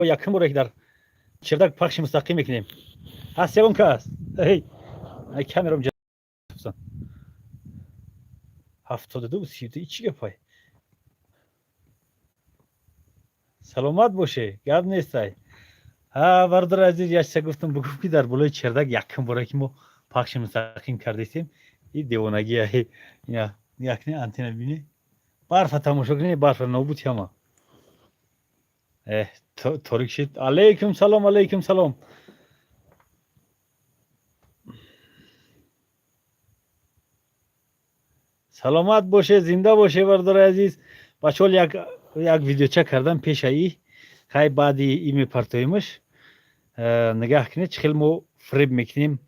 Якум боре ки дар чердак пахши мустақим мекунем. Ҳаст ягон кас? Ай, камерам 72 32. Чӣ гапай? Саломат боше, гап нестай. Ҳа, бародари азиз, як чиза гуфтам, бигуфт, ки дар болои чердак якум боре ки мо пахши мустақим кардистем. И девонагия. Якне антена бинӣ, барфа тамошо кунӣ, барфа нобуд ҳама. Торик шид. Алейкум салом, алейкум салом. Саломат боше, зинда боше, бародари азиз. Бачаҳо, як видеоча кардам пешаи, хай, баъди и мепартоимаш. Нигаҳ кунед, чӣ хел мо фреб мекунем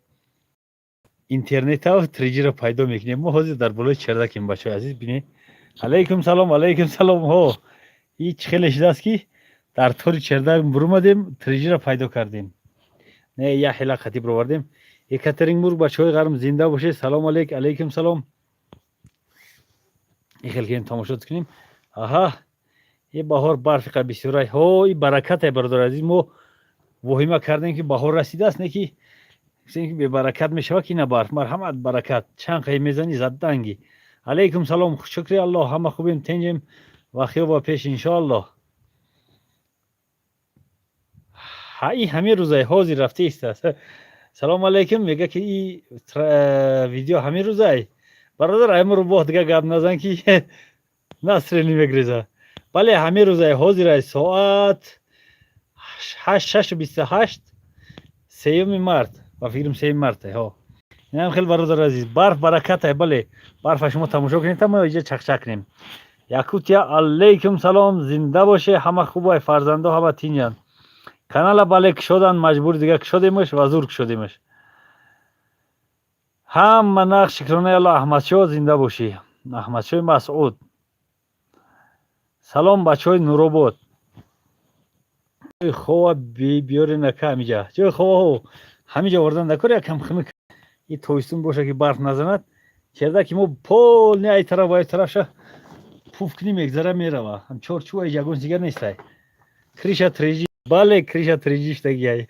интернета, триҷиро пайдо мекунем. Мо ҳозир дар болои чердакем, бачаҳои азиз, бинед. Алейкум салом, алейкум салом. Ҳо, и чӣ хеле шудааст, ки дар тори чердак бурумадем, триҷиро пайдо кардем. Не, як ҳила қатӣ бировардем. Екатеринбург, бачаҳои ғарм, зинда бошед. Салом алейк, алейкум салом. И хел кунем, тамошо кунем. Аҳа, и баҳор барфи қа бисёрай. Ҳо, и баракатай, бародари азиз. Мо воҳима кардем, ки баҳор расидааст, не ки ки бебаракат мешавад, ки на барф. Марҳамат, баракат чанд қай мезанӣ, задданги. Алейкум салом, шукри Аллоҳ, ҳама хубем, тенҷем ва хиё ба пеш, иншоаллоҳ. Ҳа, и ҳамин рӯзай ҳозир рафта истааст. Салому алейкум. Мега, ки и видео ҳамин рӯзай. Бародар, аймо рӯбоҳ дига гап назан, ки насрени мегреза. Бале, ҳамин рӯзай, ҳозирай, соат 6:28, 3 март, ба фикрам, 3 мартай. Ҳо, инам хел, бародар азиз, барф баракатай. Бале, барфа шумо тамошо кунед, та мо иҷа чақчақ кунем. Якутия, алейкум салом, зинда боше. Ҳама хубай, фарзандо ҳама тинҷанд. Канала, бале, кушодан маҷбур, дига кушодемаш ва зур кушодемаш. Ҳама нақш, шукронаи Алло. Аҳмадшоҳ, зинда бошӣ, Аҳмадшоҳи Масъуд. Салом, бачаҳои Нуробод. Хова биёре нака, ҳамиҷа ҷои ховаҳо ҳамиҷа овардан дакор, якам хунук и тобистон боша, ки барф назанад. Чердаки мо полный ай тараф ай тарафша пуф кунӣ, мегзара, мерава. Ҳам чорчӯ ай, ягон дигар нестай. Крыша триҷи, бале, крыша триҷиштагиай.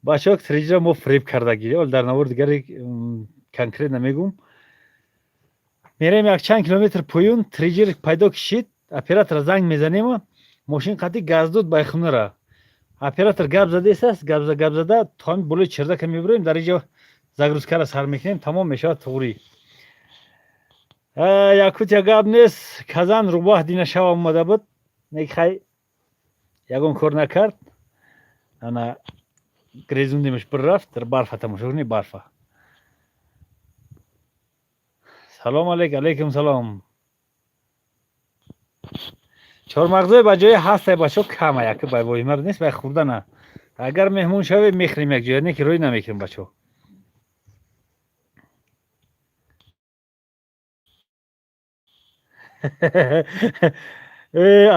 Бачаҳо, триҷиро мо фреб кардагӣ, ол дар навори дигари конкретно мегум. Мерем якчанд километр поён, триҷир пайдо кишид, оператора занг мезанем, мошин қатӣ газдуд байхунара. Оператор гап задесаст, гап гап зада, то ҳамин болои чердака мебуроем, дар инҷо загрузкара сар мекунем, тамом мешавад, туғрӣ. Якутия, гап нест. Казан рӯбоҳ дина шав омада буд, неки хай, ягон кор накард. Ана грезундемаш, бир рафт. Барфа тамошо кунӣ, барфа. Салом алейк, алейкум салом. Чормағзои ба ҷои ҳастай, бачаҳо, кама, яки бай воҳимар нест, бай хӯрдана. Агар меҳмон шаве, мехӯрем як ҷоя, не ки рӯй намекунем, бачаҳо.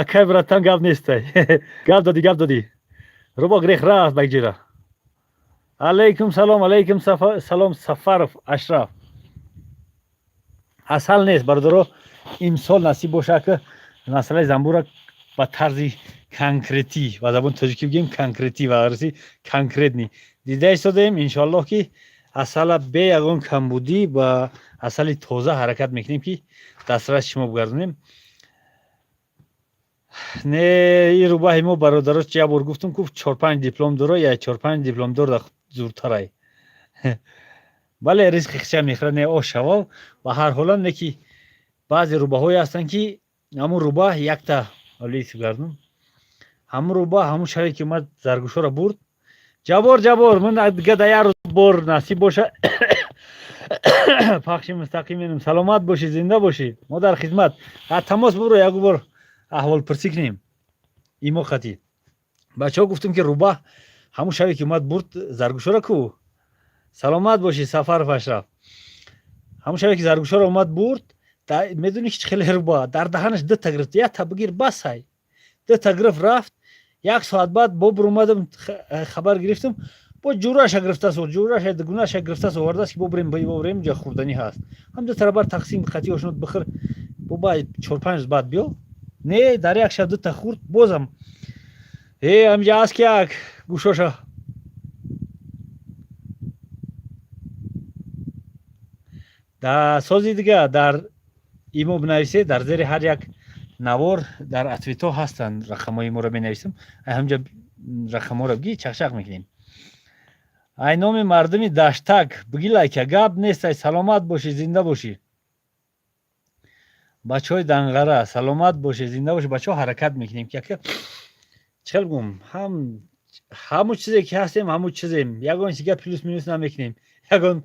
Акай, братан, гап нестай. Гап додӣ, гап додӣ. Рӯбо грех рафт ба ҷира. Алейкум салом, алейкум салом, Сафаров Ашраф. Асал нест, бародаро. Имсол насиб боша, ки масъалаи занбура ба тарзи конкретӣ, ба забони тоҷикӣ бигем, конкретӣ ва арси конкретный дида истодаем. Иншоаллоҳ, ки асала бе ягон камбудӣ ба асали тоза ҳаракат мекунем, ки дастраси шумо бигардонем. Не, и рӯбаҳи мо, бародаро, як бор гуфтум, гуфт, чор-панҷ диплом дора, я чор-панҷ дипломдор зуртарай. Бале, ризқи хича мехӯрад, не ош шавав. Ба ҳар ҳола, не ки баъзе рӯбаҳое ҳастанд, ки ҳамун рӯбаҳ якта гардум, ҳамун рӯбаҳ ҳамун шаве ки омад, заргӯшоро бурд. Ҷабор, Ҷабор, ман дига да як рӯз бор насиб боша, пахши мустақим менам. Саломат бошӣ, зинда бошӣ, мо дар хизмат. Тамос буро, ягу бор аҳволпурсӣ кунем. Имо хати бачаҳо гуфтем, ки рӯбаҳ ҳамун шаве ки омад, бурд заргӯшоро ку. Саломат бошӣ, Сафаров Ашраф. Ҳамун шаве ки заргӯшоро омад, бурд, медонӣ, ки хеле рӯбаҳ дар даҳанаш дута гирифт, якта бигир, басай, дута гирифт, рафт. Як соат баъд бо буромадам, хабар гирифтам, бо ҷураша гирифтааст, ҷураша, дугунаша гирифтааст, овардааст, ки бобурем, бобурем, ҷа хӯрданӣ ҳаст. Ҳам дутара бар тақсим қатӣ ошнот бихӯр, бо ба 4-5 рӯз баъд биё. Не, дар як шаб дута хӯрд, бозам. Э, ҳамҷа аст ки як гӯшоша. Да сози дига дар имо бинависед, дар зери ҳар як навор дар ответҳо ҳастанд рақамҳои моро, менависам. Ҳамҷа рақамҳоро бигӣ, чақчақ мекунем. Ай номи мардуми Даштак бигӣ, лайка гап нестай. Саломат бошӣ, зинда бошӣ. Бачаҳои Данғара, саломат бошед, зинда бошед. Бачаҳо, ҳаракат мекунем, ки яка чӣ гум, ҳам ҳамун чизе ки ҳастем, ҳамун чизем, ягон чизга плюс минус намекунем, ягон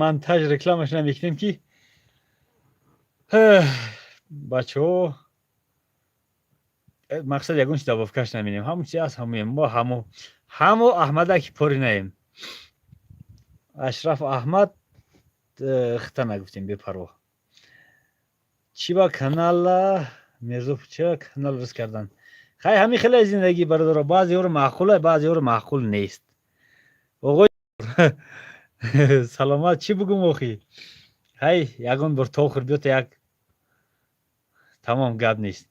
монтаж, рекламаш намекунем, ки бачаҳо, мақсад, ягон чи добавкаш наминем. Ҳамун чи аст, ҳамуем мо, ҳаму Аҳмадаки поринаем. Ашраф Аҳмад, хита нагуфтем, бепарво. Чӣ ба канала Мирзо, ча канал рис кардан? Хай, ҳамин хеле зиндагӣ, бародаро, баъзеҳоро маъқула, баъзеҳоро маъқул нест. Оғои, саломат, чӣ бугум охи? Ҳай, ягон бор тохир биёта, як тамом, гап нест.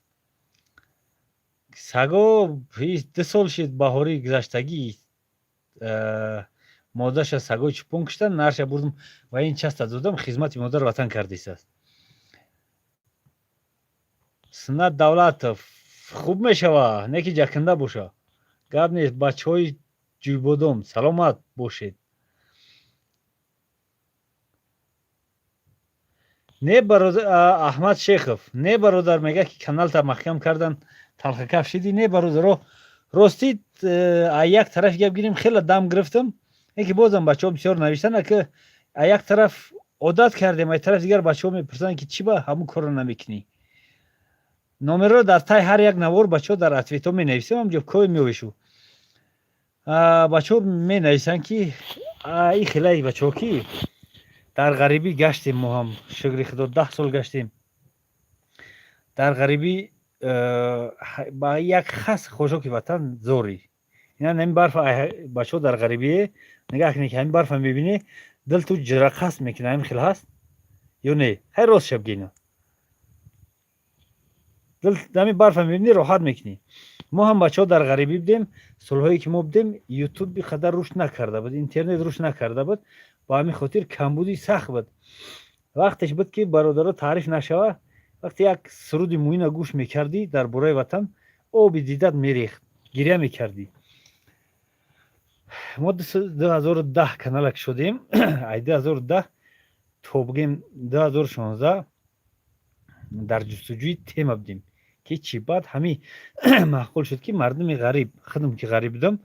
Саго 2 сол шид, баҳорӣ гузаштагӣ модарша сагои чӯпон куштан, нарша бурдум ва ин часта додам, хизмати модар ватан кардисааст. Суннат Давлатов, хуб мешава, не ки ҷакында боша, гап нест. Бачаҳои Ҷӯйбодом, саломат бошед. Не, бародар Аҳмад Шехов, не, бародар, мега ки каналта маҳкам кардан, талхакаф шидӣ. Не, бародаро, ростӣ, а як тараф гап гирем, хеле дам гирифтам, яке бозам бачаҳо бисёр навиштан, ки а як тараф одат кардем, ай тараф дигар бачаҳо мепурсанд, ки чӣ ба ҳамун корро намекунӣ. Номерро дар таи ҳар як навор, бачаҳо, дар ответҳо менависем, ҳамҷо кой меовешу. Бачаҳо менависанд, ки и хелаи бачаҳо, ки дар ғарибӣ гаштем, мо ҳам, шукри худо, 10 сол гаштем дар ғарибӣ, ба як хас хошоки ватан зорӣ. Ина ҳамин барфа, бачаҳо, дар ғарибие нигаҳ кунед, ки ҳамин барфа мебинӣ, дил ту ҷирақас мекунад. Ҳамин хел ҳаст ё не? Ҳай, рост шаб гина, дил ҳамин барфа мебинӣ, роҳат мекунӣ. Мо ҳам, бачаҳо, дар ғарибӣ будем. Солҳое ки мо будем, Ютуб қадар рушд накарда буд, интернет рушд накарда буд, ба ҳамин хотир камбуди сахт буд. Вақтеш буд, ки, бародаро, таъриф нашава, вақте як суруди муина гӯш мекардӣ дар бораи ватан, оби дидат мерехт, гиря мекардӣ. Мо 2010 канала кушодем, ай 2010 то бигем 2016 дар ҷустуҷӯи тема будем, ки чӣ. Баъд ҳамин маъқул шуд, ки мардуми ғариб, худам ки ғариб будам,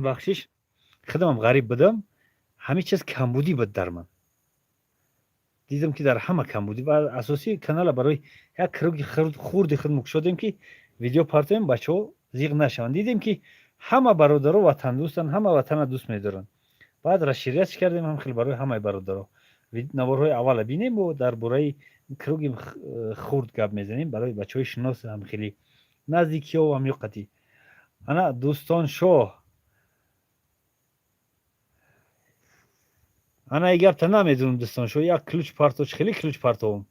бахшиш, худамам ғариб будам, ҳамин чиз камбудӣ буд дар ман. Дидам, ки дар ҳама камбудӣ, ва асосии канала барои як круги хурди худ кушодем, ки видео партоем, бачаҳо зиқ нашаванд. Дидем, ки ҳама бародаро ватандӯстанд, ҳама ватана дӯст медоранд. Баъд расширять кардем, ҳам хел барои ҳамаи бародаро. Наворҳои аввала бинем, бо дар бораи круги хурд гап мезанем, барои бачаҳои шинос, ҳам хеле наздикиҳо ҳам ёқатӣ. Ана, дӯстон, шоҳ, ана и гапта намедонам. Дӯстон, шоҳ, як ключ парточ, хеле ключ партовам.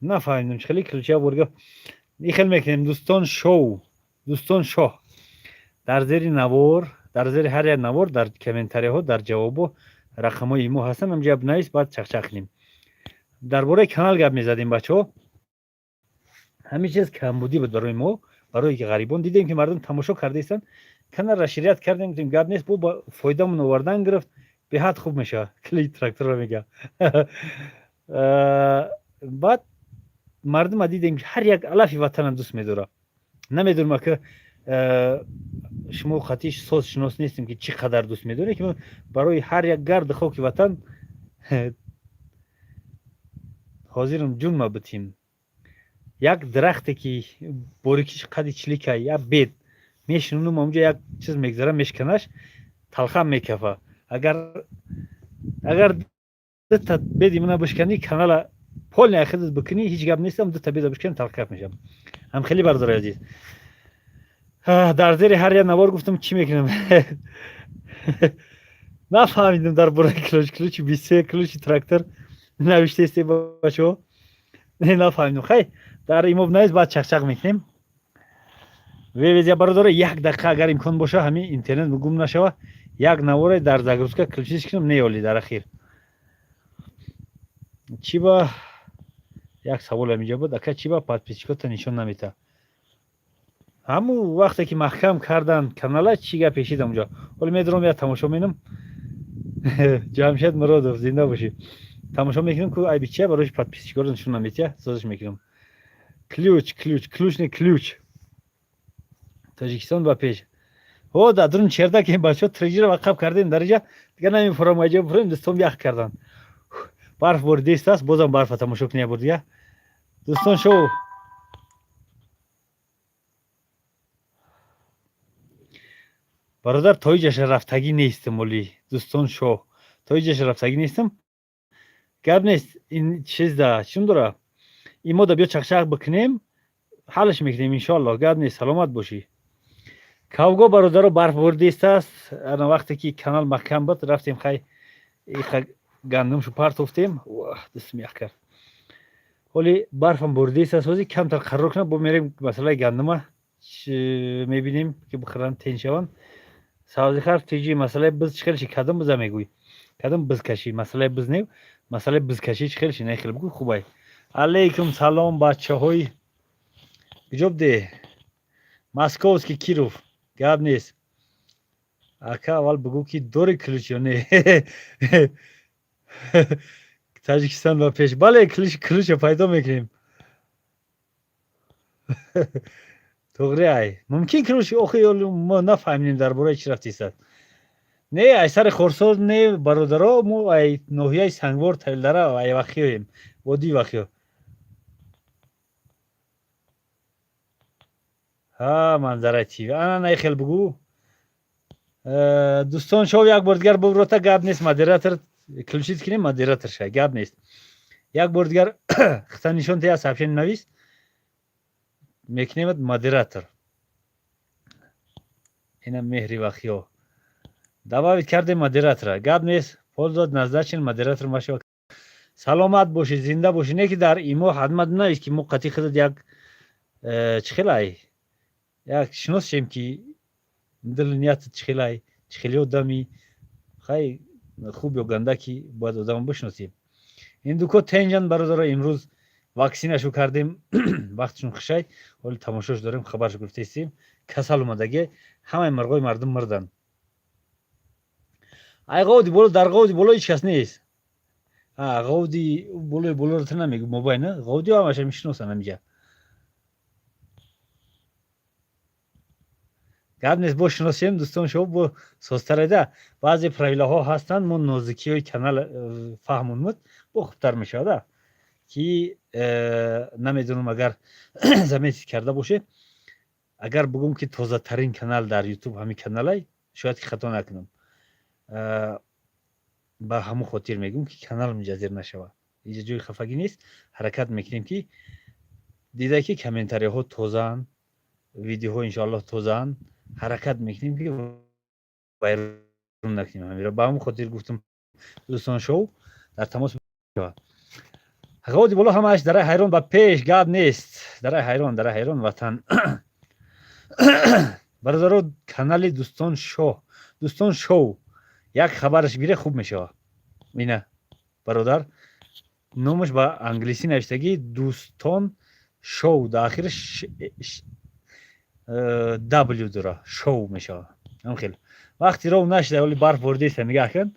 Нафаҳмидам, чӣ хеле ключ. Як бор гап и хел мекунем. Дӯстон шоу, дӯстон шоҳ, дар зери навор, дар зери ҳар як навор, дар комментарияҳо, дар ҷавобо рақамҳои мо ҳастанд, ҳамҷа бинавис, баъд чақчақ кунем. Дар бораи канал гап мезадем, бачаҳо. Ҳамин чиз камбудӣ буд барои мо, барои ғарибон. Дидем, ки мардум тамошо кардаистанд, канал расширять кардем, гуфтем, гап нест, бо фоидамон овардан гирифт, беҳад хуб мешавад. Кли тракторро мега. Баъд мардума дидем, ки ҳар як алафи ватана дӯст медорад. Намедонам, ки шумо қатъи соз шинос нестем, ки чӣ қадар дӯст медоред, ки барои ҳар як гарди хоки ватан ҳозирам ҷунма битим. Як дарахте ки борикиш қади чилика, як бед мешинонум, онҷо як чиз мегзара, мешканаш, талхам мекафа. Агар дута беди мана бишканӣ, канала полный хидат бикунӣ, ҳеҷ гап нестам, дута беда бишкани, талхакаф мешавам. Ҳам хеле, бародари азиз, дар зери ҳар як навор гуфтам, чӣ мекунам, нафаҳмидам. Дар бораи ключ, ключи 23, ключи трактор навиштаисте, бачаҳо. Не, нафаҳмидем. Хай, дар имо навис, баъд чақчақ мекунем. Вевезя, бародаро, як дақиқа, агар имкон боша, ҳамин интернет гум нашава, як наворе дар загрузка включить кунам. Не, оли дар ахир чӣ ба як савол ҳаминҷа буд: ака, чӣ ба подписчикота нишон намета? Ҳамун вақте ки маҳкам кардан канала, чӣ гап пешидам унҷо, ҳоло медурам, як тамошо менам. Ҷамшед Муродов, зинда бошӣ. Тамошо мекунам, ку айби чия барои подписчикоро нишон наметия, созиш мекунам. Ключ, ключ, ключ, не ключ. Тоҷикистон ба пеш. О, дар дурун чердак ин бачаҳо триҷиро вақаб кардем, дариҷа дигар намефурам, аҷа фурем, дӯстон ях кардан. Барф боридист аст, бозам барфа тамошо кунем бор дига. Дӯстон шоу, бародар, то иҷаша рафтагӣ нестам, оли дӯстон шоҳ, то иҷаша рафтагӣ нестам. Гап нест, ин чизда чун дора, имо да биё чақчақ бикунем, ҳалш мекунем, иншоаллоҳ. Гап нест, саломат бошӣ. Кавго, бародаро, барф боридист аст. Ана вақте ки канал маҳкам буд, рафтем, хай, гандумшу партофтем, дастм ях кард. Ҳоли барфам боридист аст, ҳозир камтар қарор кунам, бо мерем, масъалаи гандума мебинем, ки бихӯранд, тен шаванд. Савзихар тиҷи, масъалаи биз чӣ хел ши? Кадом биза мегӯй? Кадом бизкашӣ? Масъалаи биз не, масъалаи бизкашӣ чӣ хел ши? Не, хел бигӯ, хубай. Алейкум салом, бачаҳои куҷо буде? Московский Киров, гап нест. Ака, аввал бигӯ, ки дори ключ ё не? Таҷикистон ба пеш. Бале, ключа пайдо мекунем. Туғри ай, мумкин ключ охи мо нафаҳмидем, дар бораи чӣ рафтисад. Не, ай сари Хорсор не, бародаро, мо ай ноҳияи Сангвор, Тавилдара, ай Вахиёем, водии Вахиё. Ҳа, Манзара тв, ана най хел бигӯ. Дӯстон шов, як бор дигар буброта, гап нест, модератор включить кунем, модератор шай, гап нест. Як бор дигар хита нишон тия, сообщение навис, мекунемад модератор. Ина Меҳри Вахиё, добавить кардем модератора, гап нест. Пользователь назначен модератор машава. Саломат бошӣ, зинда бошӣ. Не ки дар имо ҳатман навис, ки мо қатъи худат як чӣ хелай, як шинос шем, ки дили ниятат чӣ хелай, чӣ хели одами, хай, хуб ё ганда, ки бояд одамо бишносем. Индуко тенҷан, бародаро, имрӯз ваксинашу кардем, вақтшон хушай, ҳоли тамошош дорем, хабарш гирифтаистем. Касал омадаге, ҳамаи мурғои мардум мурданд. Ай ғовди боло, дар ғовди боло ҳеҷ кас нест. Ғовди болои болоро ту намегӯ, мобайна ғовди ҳамаша мешиносанд ҳамиҷа. Гап нест, бо шиносем, дӯстон шумо бо созтареда. Баъзе правилаҳо ҳастанд, мо нозикиҳои канал фаҳмонмуд, бо хубтар мешавада, ки намедонам, агар заметить карда бошед, агар бигӯм, ки тозатарин канал дар Ютуб ҳамин каналай, шояд ки хато накунам. Ба ҳамон хотир мегӯм, ки канал мунҷазир нашавад, инҷа ҷои хафагӣ нест. Ҳаракат мекунем, ки дида, ки комментариҳо тозаанд, видеоҳо иншоаллоҳ тозаанд, ҳаракат мекунем, ки вайрон накунем ҳамиро. Ба ҳамон хотир гуфтам, дӯстон шоу дар тамос. Ғоди боло ҳамааш дараи Ҳайрон ба пеш, гап нест. Дараи Ҳайрон, дараи Ҳайрон, ватан. Бародаро, канали дӯстон шоҳ, дӯстон шоу, як хабараш гире, хуб мешавад. Ина бародар, номаш ба англисӣ навиштагӣ дӯстон шоу, дар ахираш w дора, шоу мешавад. Ҳам хел вақти ров нашида, оли барф боридеста, нигаҳ кун.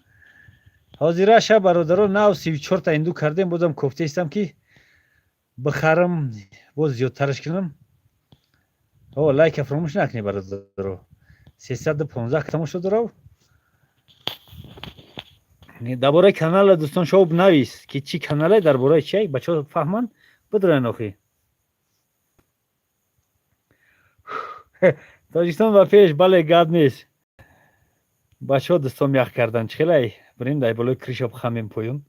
Ҳозира ша, бародаро, нав 34та инду кардем, бозам кофтаистам, ки бихарам, боз зиёдтараш кунам. О, лайка фаромӯш накунед, бародаро. 315 тамошо дорав. Дар бораи канала дӯстон шоу навис, ки чӣ канале, дар бораи чи, бачаҳо фаҳманд, бидоранд охи. Тоҷикистон ба пеш, бале, гап нест. Бачаҳо дӯстон ях карданд, чӣ хелай, бирем дар болои крыша бихамем поён.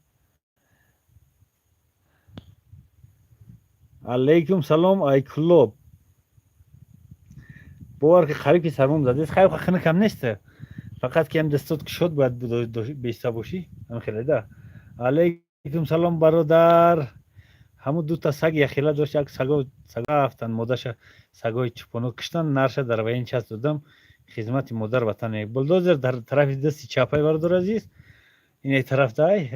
Алейкум салом, ай Кулоб. Бовар ки қариб ки сармом задест, хайр, хунукам нест, фақат ки ам дастот кушод бояд беиста бошӣ, ам хеле да. Алейкум салом, бародар. Ҳамун дута саг яхела дошт, як саго сага рафтан, модаша сагои чупоно киштан, нарша дар военный часть додам. Хизмати модар ватан. Булдозер дар тарафи дасти чапай, бародар азиз, инаи тараф дай.